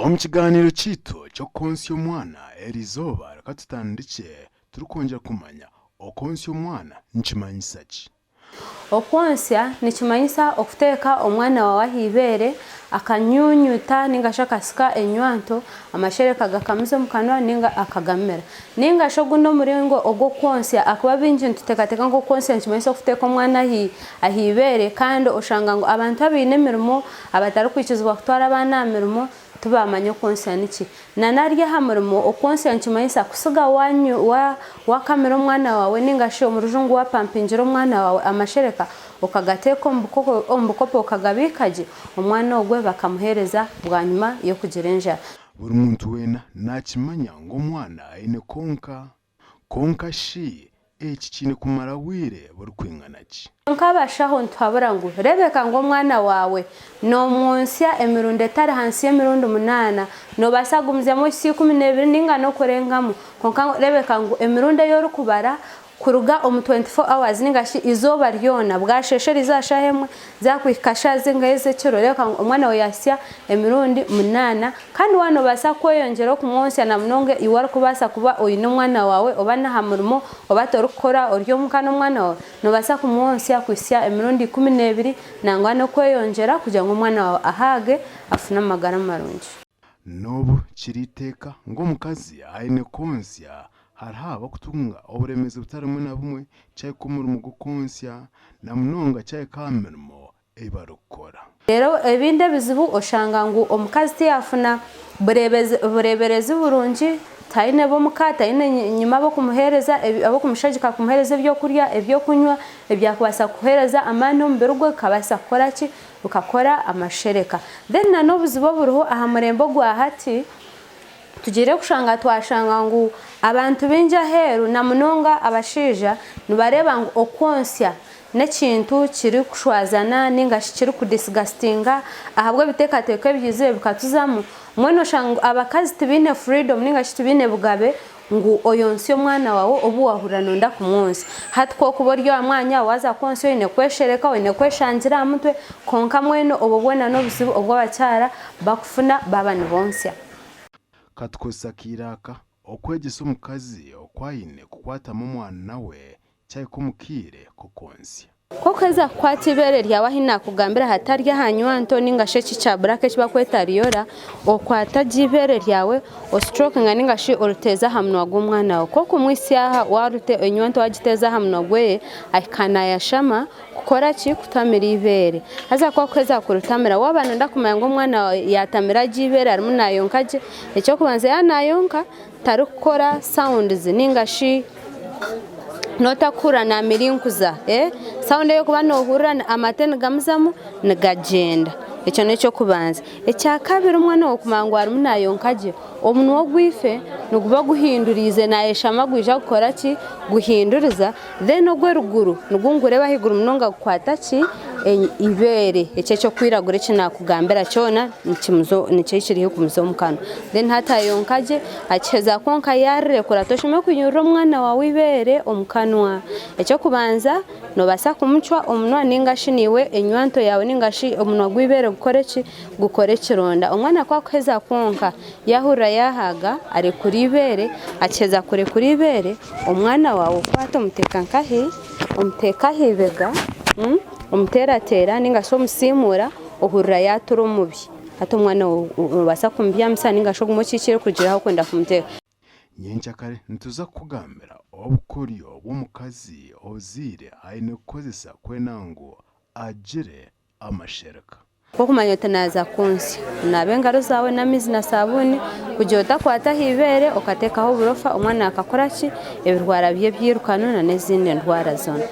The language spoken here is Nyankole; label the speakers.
Speaker 1: Omu kigaaniiro kyaitu ky'okwontsya omwana eri izooba reka tutandikye turikwongyera kumanya okwontsya omwana nikimanyisa ki.
Speaker 2: Okwontsya nikimanyisa okuteeka omwana waawe aha ibeere akanyunyuta ninga shi akasika enywanto amashereka gakamuza omu kanwa ninga akagamira. Ninga shi ogundi omuringo ogw'okwontsya ahakuba baingi nituteekateeka ngu okwontsya nikimanyisa okuteeka omwana aha ibeere kandi oshanga ngu abantu abaine emirimo abatarikwikirizibwa kutwara abaana aha mirimo Tibamanya okwontsya niki. Nana ari aha murimo, okwontsya nikimanyisa kutsiga wakamira omwana waawe ninga shi omu rujungu wapampingira omwana waawe amashereka okagateeka omu bukopo okagabiika gye, omwana ogwe bakamuheereza bwanyima y'okugira enjara.
Speaker 1: Buri muntu weena naakimanya ngu omwana aine kwonka. Kwonka shi eki kiine kumara bwire burikwingana ki?
Speaker 2: Kwonka abashaho nituhabura ngu, Reebeka ngu omwana waawe noomwontsya emirundi etari hansi y'emirundi munaana. Noobaasa kugumizamu ohitsye 12 nainga n'okurengamu, kwonka reebeka ngu emirundi ei orikubara kuruga omu 24 hours nainga shi eizooba ryona, bwasheesha eriizooba shaaha emwe zaakuhika shaaha zingahi ez'ekiro, reebeka ngu omwana waawe yaahitsya emirundi munaana. Kandi waaba noobaasa kweyongyera okumwontsya na munonga iwe orikubaasa kuba oine omwana waawe oba n'aha murimo oba torikukora ori omuka n'omwana waawe, noobaasa kumwontsya kuhitsya emirundi 12 nangwa n'okweyongyera kugira ngu omwana waawe ahaage afune amagara marungi.
Speaker 1: N'obu kiri eiteeka ngu omukazi aine kwontsya, hariho abarikutunga oburemeezi butari bumwe na bumwe kyahika omurimo gw'okwontsya na munonga kyahika aha mirimo ei barikukora.
Speaker 2: Reero ebindi ebizibu oshanga ngu omukazi tiyafuna bureeberezi burungi, taine b'omuka, taine nyima ab'okumuheereza, ab'okumushagika kumuheereza ebyokurya, ebyokunywa, ebyakubaasa kuheereza amaani omubiri gwe bikabaasa kukora ki, bikakora amashereka. Then na n'obuzibu oburiho aha murembe ogwa hati, tugiire kushanga twashanga ngu abantu baingi aheeru na munonga abashaija nibareeba ngu okwontsya N'ekintu kirikushwazana ninga shi kirikudisgustinga ahabw'ebiteekateeko ebyizire bikatuzamu. Mbwenu oshanga ngu abakazi tibaine freedom ninga shi tibaine bugabe ngu oyonsye omwana waawe obu waahurira nooyenda kumwonsya. Hati ku orikuba ori aha mwanya waaza kwonsya oine kweshereka, oine kweshangira aha mutwe kwonka mbwenu obwo bwona n'obuzibu obu abakyara bakufuna baaba nibonsya.
Speaker 1: Ka tukozese akaire aka okwegyesa omukazi oku aine kukwatamu omwana we Kyahika omu kaire k'okwontsya.
Speaker 2: Ku orikuheza kukwata eibeere ryawe ahu naakugambira hatari aha nywanto nainga shi eki kya buraka eki barikweta riyora, okwata gye eibeere ryawe ositorokinga nainga shi oriteeza aha munwa gw'omwana waawe. Ku orikumwitsya aha enywanto waagiteeza aha munwa gwe, ahika naayashama kukora ki? Kutamira eibeere. Haza ku arikuheza kuritamira, waaba nooyenda kumanya ngu omwana waawe yaatamira gye eibeere arimu naayonka gye, eky'okubanza yaaba naayonka tarikukora sounds nainga shi Notakuhurira namirinkuza sound ei orikuba nohurira amate nigamuzamu nigagyenda ekyo n'ekyokubanza. Ekyakabiri omwana waawe kumanya ngu arimu nayonka gye omunwa ogwife niguba guhinduriize nayeshama gwija kukora ki guhinduriza then ogw'eruguru nigwo nigureeba ahaiguru munonga gukwata ki eibeere eki ekyokwiragura eki nakugambira kyona nikyo ekiri haihi kumuza omu kanwa. Then hati ayonka gye, akiheza kwonka yaarirekura toshemereire kunyurura omwana waawe eibeere omu kanwa. Eky'okubanza noobaasa kumucwa omunwa nainga shi naiwe enywanto yaawe nainga shi omunwa gw'eibeere gukore ki, gukore ekironda. Omwana ku akuheza kwonka yaahurira yaahaaga arekura eibeere, akiheza kurekura eibeere, omwana waawe okwata omuteeka nkahi, omuteeka aha ibega, omuteerateera nainga shi omusiimuura ohurira yaatura omubi. Hati omwana noobaasa kumubyamisa nainga shi ogume okiikire kugira ahu orikwenda kumuteeka.
Speaker 1: Nyenkyakare nituza kukugambira obukoryo bw'omukazi ozaire aine kukozesa kwenda ngu agire amashereka.
Speaker 2: Ku okumanya oti naaza kwontsya, onaaba engaro zaawe n'amaizi na saabuuni kugira otakwata aha ibeere okateekaho oburofa omwana akakora ki? Ebirwara bye ebyirukano n'ezindi ndwara zoona.